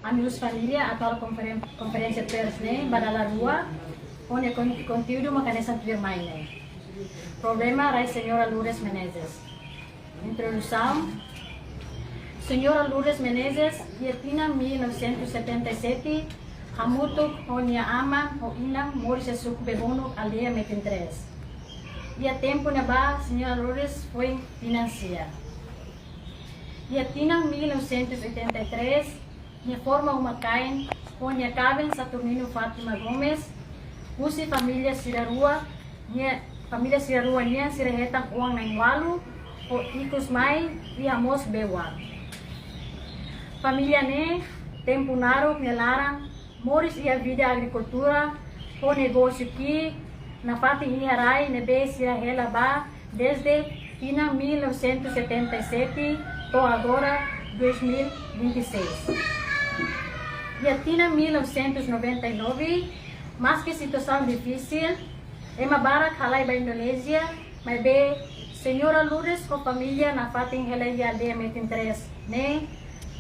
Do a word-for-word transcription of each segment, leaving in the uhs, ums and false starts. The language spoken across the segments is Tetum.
Ami husi família atu halo konferen-, konferénsia pers ne'e ba dala rua, ho nia kon-, konteúdu mak hanesan tuirmai ne'e. Problema rai Señora Lourdes Menezes. Introdusaun. Señora Lourdes Menezes, iha tinan mil novecentos e setenta e sete, hamutuk ho nia aman ho inan moris iha suku Bebonuk, aldeia Metin Três. Iha tempu ne'ebá, Señora Lourdes foin tinan sia. Iha tinan mil novecentos e oitenta e três, nia forma uma-kain ho nia kaben Saturnino Fátima Gomes, husi família sira rua, nia família sira rua nian sira hetan oan na'in-ualu, ho ikus mai iha mós bee-oan. Família ne'e, tempu naruk nia laran, moris iha vida agrikultura ho negósiu ki'ik nafatin iha rai ne'ebé sira hela ba desde tinan mil novecentos e setenta e sete to'o agora dois mil vinte e seis. Iha tinan mil novecentos e noventa e nove, maski situasaun difisil, ema barak halai ba Indonézia, maibé Señora Lourdes ho família nafatin hela iha aldeia Metin Três ne'e,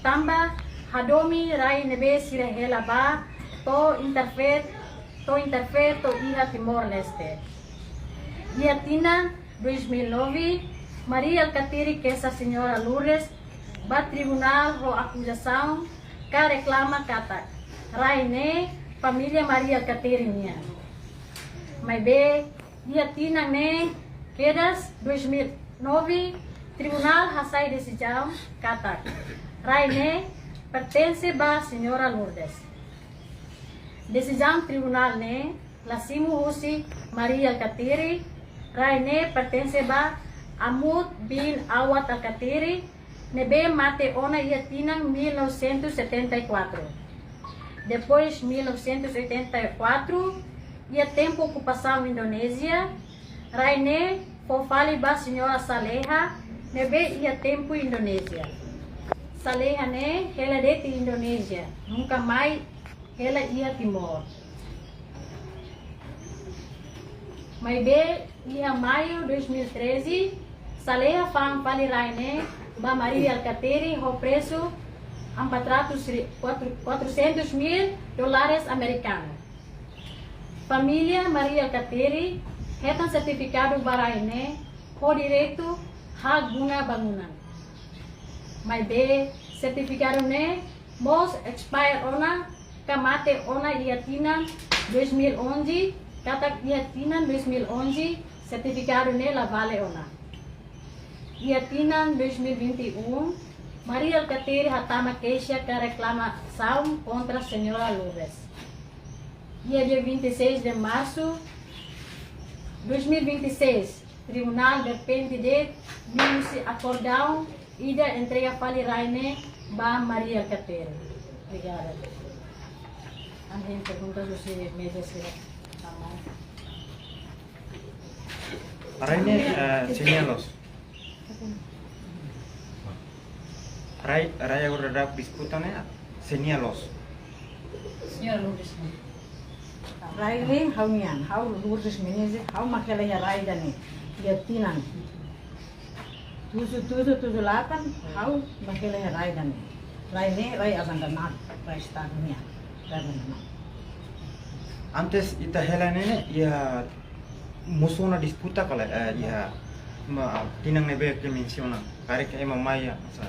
tanba hadomi rai ne'ebé sira hela ba, to'o interfere, to'o interfere to'o iha Timor-Leste. Iha tinan dois mil nove, Maria Alkatiri keixa Señora Lourdes ba tribunál ho akuzasaun ka reklama katak rai ne'e família Maria Alkatiri nian. Maibé, iha tinan ne'e kedas dois mil nove, tribunál hasai desizaun katak rai ne'e pertense ba Señora Lourdes. Desizaun tribunál ne'e la simu husi Maria Alkatiri, rai ne'e pertense ba Amut bin Awad Alkatiri, ne'ebé mate ona iha tinan mil novecentos e setenta e quatro. Depois mil novecentos e oitenta e quatro, iha tempu okupasaun Indonézia, rai ne'e fó fali ba Señora Saleha, ne'ebé iha tempu Indonézia. Saleha ne'e hela de'it Indonézia, nunka mai hela iha Timor. Maibé, iha maiu dois mil e treze, Saleha fa'an fali rai ne'e ba Maria Alkatiri ho presu empat ratus ri-, quatro, quatrocentos mil dólares amerikanu. Família Maria Alkatiri hetan sertifikadu ba rai ne'e ho direitu hak guna bangunan. Maibé, sertifikadu ne'e mós expire ona ka mate ona iha tinan dois mil onze, katak iha tinan dois mil onze, sertifikadu ne'e la vale ona. Iha tinan dois mil vinte e um, Maria Alkatiri hatama keixa ka reklamasaun kontra Señora Lourdes. Iha dia vinte e seis de março dois mil e vinte e seis, tribunál derrepente de minusi akordaun ida entrega fali rai ne'e ba Maria Alkatiri. Obrigada. Ami iha perguntas husi média sira. Rai ne'e, eh, sé nia loos? Rai, rai agora daudaun disputa ne'e, sé nia loos? Señora Lourdes. Rai ne'e ha'u-nian, ha'u Lourdes Menezes, ha'u mak hela iha rai ida-ne'e, iha tinan tujuh tujuh, tujuh delapan, ha'u mak hela iha rai ida-ne'e. Rai ne'e rai abandonadu, rai Estadu nian, rai abandonadu. Antes ita hela ne'e, iha mosu ona disputa ka lae, eh, iha, ma, tinan ne'ebé ke mensiona, karik ema mai, ya, sa,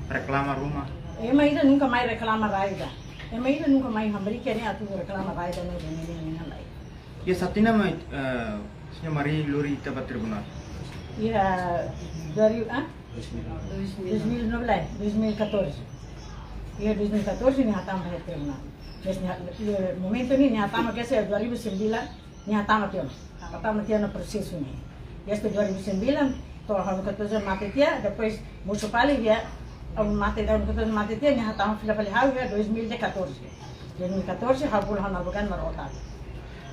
reklama ruma. Ema ida nunka mai reklama rai ida. Ema ida nunka mai hamriik ne'e atu reklama rai ida ne'e, ne'e, ne'e, ne'e, ne'e, lae. Iha saida tinan mai, eh, Señora Maria lori ita ba tribunál? Iha dua ribu, ah? Dois mil e nove, dois mil e catorze. Iha dois mil e catorze nia hatama ba tribunál. Mas nia, iha momentu ne'e nia hatama ke se dua ribu sembilan, nia hatama tiha ona. Hatama tiha ona prosesu ne'e. Desde dua ribu sembilan, to'o ha'u-nia katuas-oan mate tiha, depois mosu fali iha, ha'u mate, ha'u-nia katuas-oan mate tiha, nia hatama fila fali ha'u iha dois mil e catorze. Dois mil e catorze, ha'u bolu ha'u-nia advogadu mak rota.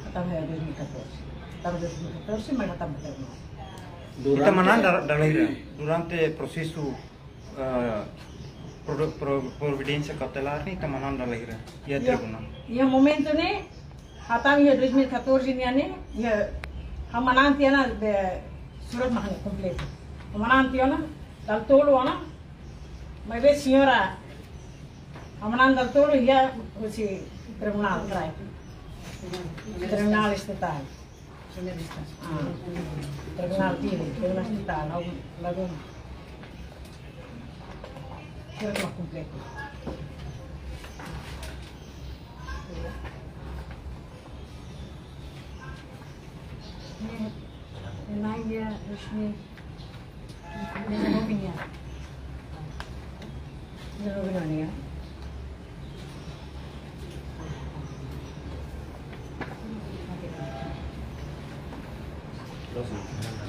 Hatama iha dois mil e catorze. Hatama dois mil e catorze, mai hatama tribunál. Ita manán dala, dala hira, durante prosesu, eh, pro-, pro-, providénsia kautelár ne'e, ita manán dala hira iha tribunál? Iha momentu ne'e, hatama iha dois mil e catorze nian ne'e, iha, ha'u manán tiha ona, be, surat mak kompletu. Ha'u manán tiha ona, dala tolu ona, maibé señora Ha'u manán dala tolu iha husi tribunál, rai. Tribunál Estatál. Ah, tribunál Dili, tribunál Estatál, ha'u lagu. Kira-kira kompletu. Ne'e, ne'e na'in-dua, dois mil. Ne'e na'in-dua. Ne'e na'in-dua.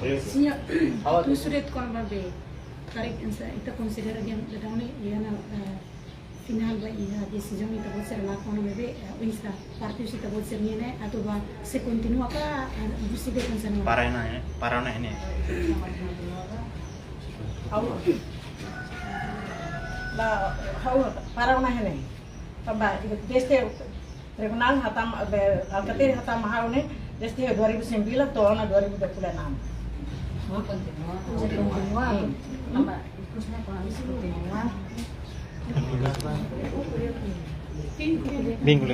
Señór, tuir sira kona-ba be, karik ita konsidera dehan daudaun ne'e, iha ona, eh, finál ba iha desizaun ita-boot sira lakon ne'ebé, eh, oinsá parte ita-boot sira-nian ne'e, atu ba sei kontinua ka, eh, atu sei kontinua? Para ona, eh, para ona ne'e. Ha'u, la, ha'u, para ona ne'e. Tanba, desde tribunál hatama, be, Alkatiri hatama ha'u ne'e, desde dua ribu sembilan to'o ona dua ribu dua puluh enam. Kontinua. Kontinua. Hmm. Tanba, ikusnya kontinua. Vínculo.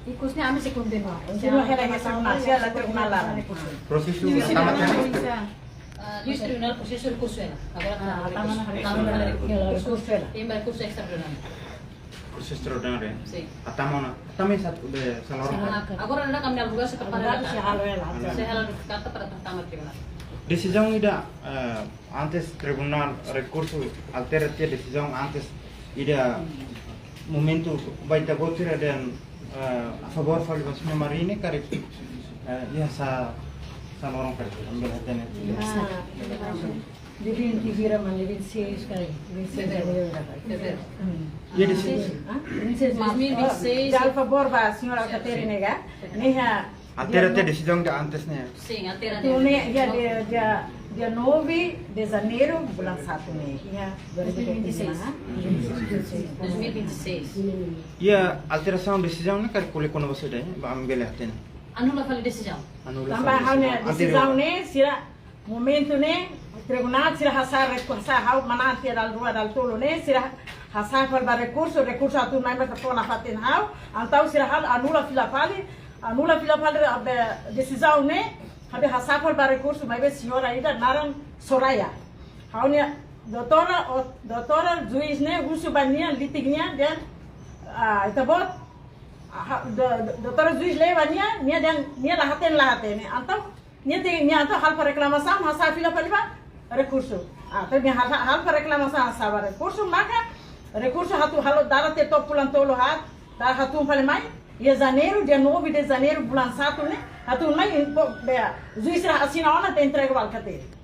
Ikusnya ami sei kontinua. Kontinua hela iha tribunál, sei la tribunál la. Prosesu, iha tribunál. Ah, iha tribunál prosesu rekursu hela. Agora, ah, tama ona, tama ona rekursu. Rekursu hela. Iha rekursu extraordináriu. Prosesu extraordináriu, eh? Sin. Hatama ona, hatama sá, be, sá loron. Sin. Agora ne'e ami-nia advogadu sei prepara. Advogadu sei halo hela. Sei halo karta para hatama tribunál. Desizaun ida, eh, antes tribunál rekursu altera tiha desizaun antes ida momentu ba ita-boot sira dehan, eh, a favór fali ba señór Mari ne'e karik, eh, iha sá, sá loron karik, ami bele hatene. Ah. Dia vinte vira, mana, dia vinte e seis, karik, vinte e seis de abril, karik. Fevereiru. Hmm. Iha desizaun. Ah, vinte e seis de março. Dois mil e vinte e seis. Oh, a favór ba señora Alkatiri ne'e ka? Ne'e iha, altera tiha desizaun ida antes ne'e. Sin, altera tiha. Entaun ne'e, dia, dia, dia, dia nove de janeiro, bulan satu ne'e. Iha, dois mil e vinte e seis. Dois mil e vinte e seis. Iha alterasaun desizaun ne'e karik ko'alia kona-ba saida, eh? Ba ami bele hatene. Anula fali desizaun. Anula fali desizaun. Tanba ha'u-nia desizaun ne'e, sira momentu ne'e, tribunál sira hasa'e reku-, hasa'e ha'u manán tiha dala rua dala tolu ne'e, sira hasa'e fali ba rekursu, rekursu atu mai maka fó nafatin ha'u, entaun sira halo anula fila fali, anula fila fali, be, desizaun ne'e, ha'u hasa'e fali ba rekursu, maibé señora ida naran Soraya. Ha'u-nia doutora, o, doutora juís ne'e, husu ba nia, litik nia, dehan, ah, ita-boot, ah, do, do, doutora juís lee ba nia, nia dehan, nia la hatene, la hatene. Entaun, nia te, nia atu halo fali reklamasaun, hasa'e fila fali ba rekursu. Ah, entaun nia halo, halo fali reklamasaun, hasa'e ba rekursu, maka rekursu atu halo dala tiha to'o fulan tolu haat, dala hatun fali mai, iha janeiru, dia nove de janeiro, bulan satu ne'e, hatun mai, impo, be, juís sira asina ona atu entrega ba Alkatiri.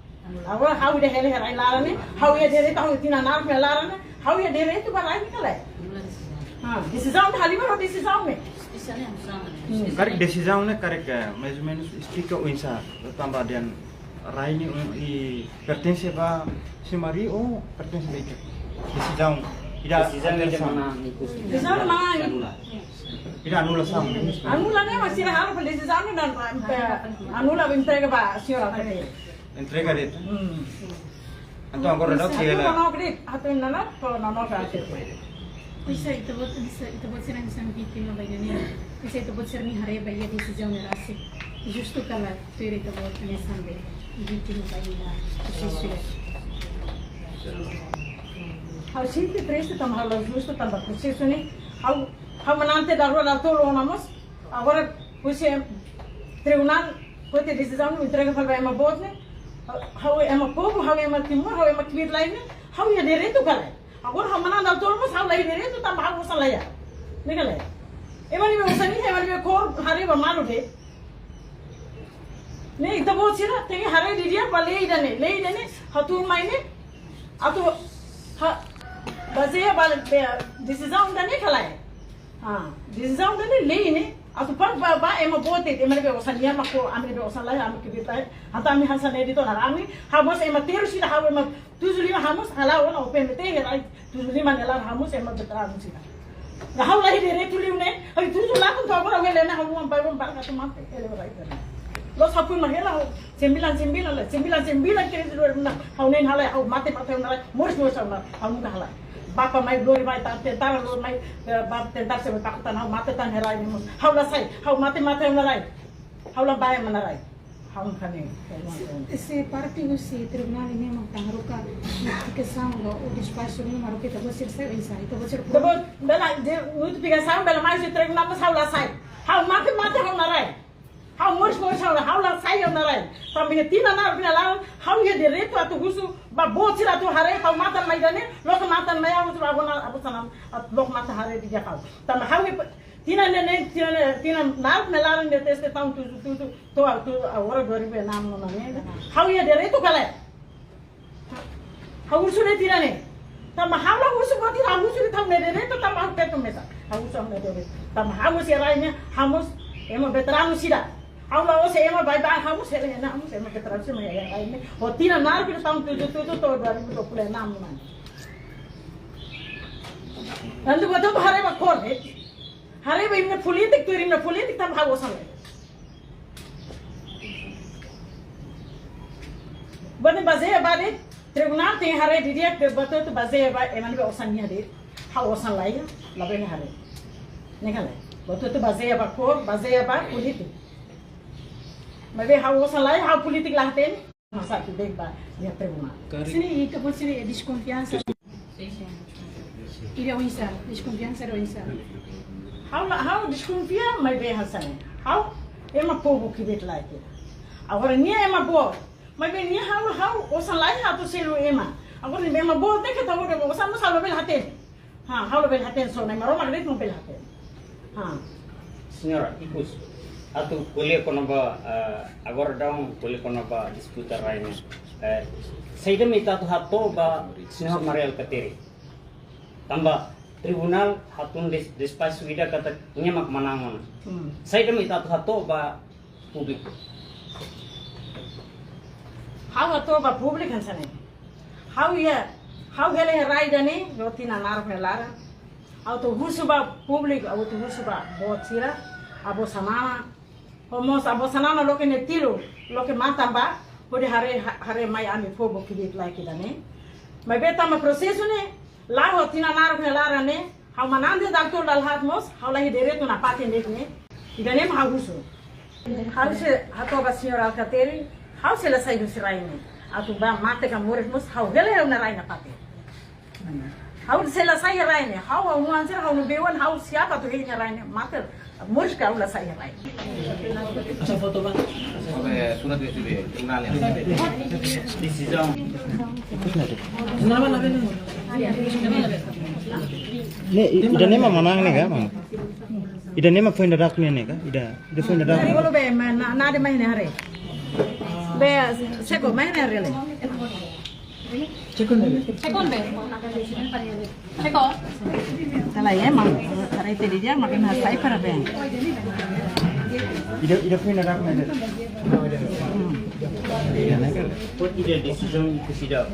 Agora, ha'u ida hela iha rai laran ne'e, ha'u iha direitu, ha'u tinan naruk iha laran ne'e, ha'u iha direitu ba rai ne'e ka lae? Ah, desizaun ida halimar ho desizaun ne'e. Hmm. Karik desizaun ne'e karik, eh, mais ou menus esplika oinsá, tanba dehan rai ne'e, um, i pertense ba señór Mari ou pertense ba ita? Desizaun ida, desizaun ida mana ikus? Desizaun mana? Anula. Ida anulasaun. Anula ne'e, mas sira halo fali desizaun ne'e, eh, anula entrega ba señora Alkatiri. Entrega de'it. Hmm. Entaun agora daudaun sira la. Atu nana, atu nana, atu nana. Oinsá ita-boot, oinsá ita-boot sira hanesan vítima ba ida-ne'e. Oinsá ita-boot sira-nia haree ba iha desizaun ne'e rasik. Justu ka lae, tuir ita-boot hanesan be vítima ba ida prosesu. Ha'u sente triste tanba ha'u la justu tanba prosesu ne'e. Ha'u, ha'u manán tiha dala rua dala tolu ona mós. Agora, husi tribunál, fó tiha desizaun, entrega fali ba ema boot ne'e. Ha'u ema povu, ha'u ema Timor, ha'u ema kbiit-laek ne'e. Ha'u iha direitu ka lae? Agora ha'u manán dala tolu mós ha'u la iha direitu tanba ha'u osan la iha. Ne'e ka lae? Ema ne'ebé osan iha, ema ne'ebé kór, haree ba malu de'it. Ne'e, ita-boot sira, tenke haree didi'ak ba lei ida-ne'e, lei ida-ne'e, hatun mai ne'e, atu, ha, bazeia ba, be, desizaun ida-ne'e ka lae. Ah, desizaun ida-ne'e lei ne'e, atu para ba, ba ema boot, ema ne'ebé osan iha mak ho, ami ne'ebé osan la iha, ami kbiit-laek, entaun ami hanesan ne'e de'it ona, ami, ha'u mós ema terus ida, ha'u ema tujuh lima ha'u mós hala'o ona, O P M T, hela, tujuh lima ne'e laran ha'u mós ema veteranu sira. Ha'u la iha direitu liu ne'e, ha'u tujuh lapan to'o agora, ha'u lena, ha'u wan bai wan barka tu mate, ele rai. Loos ha'u pun mahela, ha'u sembilan sembilan la, sembilan sembilan ke itu dua ribu enam, ha'u ne'e halai, ha'u mate, mate, ha'u halai, moris, moris, ha'u halai, ha'u nunka halai. Bapa mai lori mai, ta-, tentara lori mai, eh, ba tentara sei mai takutan ha'u mate tan iha rai ne'e mós. Ha'u la sai, ha'u mate mate ha'u iha rai. Ha'u la bá ema iha rai. Ha'u hakarak ne'e. Se, se parte husi tribunál ne'e mak ita haruka notifikasaun ka despaxu ne'e mak haruka ita-boot sira sai oinsá, ita-boot sira. Ita-boot, bele, de, notifikasaun bele mai husi tribunál mós ha'u la sai. Ha'u mate mate ha'u iha rai. Ha'u moris moris ha'u, ha'u la sai ha'u iha rai. Tanba tinan naruk nia laran, ha'u iha direitu atu husu ba boot sira atu haree, ha'u matan mai ida-ne'e, loke matan mai ha'u husu ba avó, na, avó Xanana, atu loke matan haree didi'ak ha'u. Tanba ha'u iha tinan ne'e, tinan ne'e, tinan naruk nia laran ne'e desde tahun tujuh tujuh, to'o, to'o agora dua ribu enam ne'e. Ha'u iha direitu ka lae? Ha'u husu de'it tinan ne'e. Tanba ha'u la husu buat ida, ha'u husu de'it ha'u-nia direitu, tanba ha'u feto mesak. Ha'u husu ha'u-nia direitu. Tanba ha'u husi rai ne'e, ha'u mós ema veteranu sira. Ha'u la'ós ema baibain, ha'u mós ema, ha'u mós ema veteranu sira mai iha rai ne'e. Ho tinan naruk ida tahun tujuh tujuh to'o dua ribu dua puluh enam ne'e. Tanba buat atu haree ba kór, eh. Haree ba ema polítiku, tuir ema polítiku, tanba ha'u osan lai. Buat ne'e bazeia ba de'it, tribunál tenke haree didi'ak, buat hotu bazeia ba ema ne'ebé osan nia de'it. Ha'u osan lai, labele haree. Ne'e ka lae. Buat hotu bazeia ba kór, bazeia ba polítiku. Maibé ha'u osan lai, ha'u polítiku la hatene. Masa atu bá iha tribunál. Sira, ita-boot sira deskonfiansa. Ida oinsá, deskonfiansa ida oinsá. Ha'u la, ha'u deskonfia, maibé hanesan ne'e. Ha'u ema povu kbiit lai ita. Agora nia ema boot. Maibé nia ha'u, ha'u osan lai atu selu ema. Agora nia ema boot ne'e ke tahu de osan mós ha'u labele hatene. Ha, ha'u labele hatene, só Na'i Maromak de'it mak bele hatene. Ha. Señora, ikus, atu ko'alia kona-ba, eh, agora daudaun ko'alia kona-ba disputa rai ne'e. Eh, saida mak ita atu hato'o ba Señór Mari Alkatiri? Tanba tribunál hatún des-, despaxu ida katak nia mak manán ona. Hmm. Saida mak ita atu hato'o ba públiku. Ha'u hato'o ba públiku hanesan ne'e. Ha'u iha, ha'u hela iha rai ida-ne'e, iha tinan naruk nia laran. Ha'u atu husu ba públiku, ha'u atu husu ba boot sira, avó Xanana. Ho mós avó Xanana loke nia tilun, loke matan bá, hodi haree, ha-, haree mai ami povu kbiit lai ida-ne'e. Maibé tanba prosesu ne'e, la'o tinan naruk nia laran ne'e, ha'u manán de'it dala tolu dala haat mós, ha'u la iha direitu nafatin de'it ne'e. Ida-ne'e mak ha'u husu. Ha'u sei hato'o ba Señór Alkatiri, ha'u sei la sai husi rai ne'e. Atu bá mate ka moris mós, ha'u hela hela iha rai nafatin. Ha'u sei la sai iha rai ne'e, ha'u, ha'u-nia oan sira, ha'u-nia bei-oan, ha'u siap atu hein iha rai ne'e, mate, moris ka ha'u la sai iha rai ne'e. Asa foto ba. Oke, surat dari sini, tribunál ya. Desizaun. Ne'e, i-, ida-ne'e mak manán ne'e ka, Maun? Ida-ne'e mak foin daudauk nian ne'e ka? Ida, ida foin daudauk. Bolu be, ma, na, na de mai ne hare. Be, seko, mai ne hare le. Cekon be. Cekon be. Cekon. Kala ya, Maun. Hare te dia, makin hasai para be. Ida, ida foin daudauk nian ne'e. Hmm. Ida ne'e ka? Ida desizaun ikus ida.